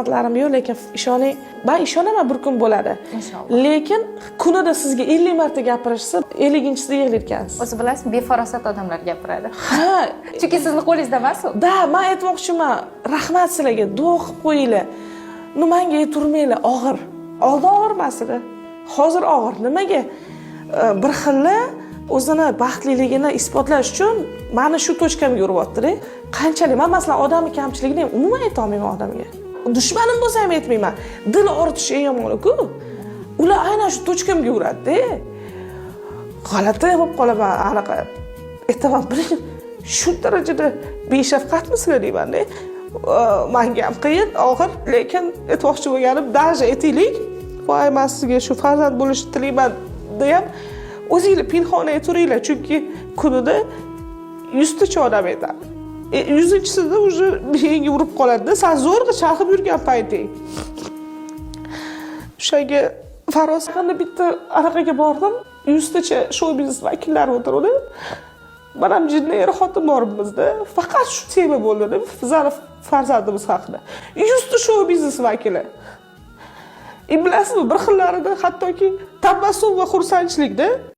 Farzandlarim yo'q, lekin ishoning, man ishonaman, bir kun bo'ladi. Inshaalloh. Lekin kunida sizga 50 marta gapirishsa, 50-chisida yig'layotgansiz. O'zi bilasizmi, befarosat odamlar gapiradi. Ha. Chunki sizni qo'lingizda emas u. Да, man aytmoqchiman, rahmat sizlarga, duo qilib qo'yinglar. Ну, manga ayturmanglar, og'ir. Oldin og'ir emas edi, hozir og'ir. Nimaga? Bir xilla o'zini baxtliligini isbotlash uchun mani shu точка mga uryaptida. Qanchalik man, masalan, odamni kamchiligini ham umuman aytolmayman odamga. Dushmanim bo'lsa ham aytmayman. Dil og'ritish eng yomoni-ku. Ular aynan shu точка mga uradida, g'alati bo'lib qolaman. Anaqa aytaman, "Блин, shu darajada beshafqatmisizlar?" deymanda. Manga ham qiyin, og'ir, lekin aytmoqchi bo'lganim, даже aytaylik, "Voy, man sizga shu farzand bo'lishni tilayman" ham, o'zinglar pinhona aytaveringlar, chunki kunida 100 tacha odam aytadi. 100-chisida уже miyangga urib qoladida, san zo'rg'a chalg'ib yurgan payting. O'shanga faroz yaqinda bitta anaqaga bordim, 100 tacha shou biznes vakillari o'tiruvdi. Man ham jinni er xotin boribmizda, faqat shu tema bo'ldida, bizani farzandimiz haqida 100 ta shou biznes vakili. И bilasizmi, bir xillarida hattoki tabassum va xursandchilikda.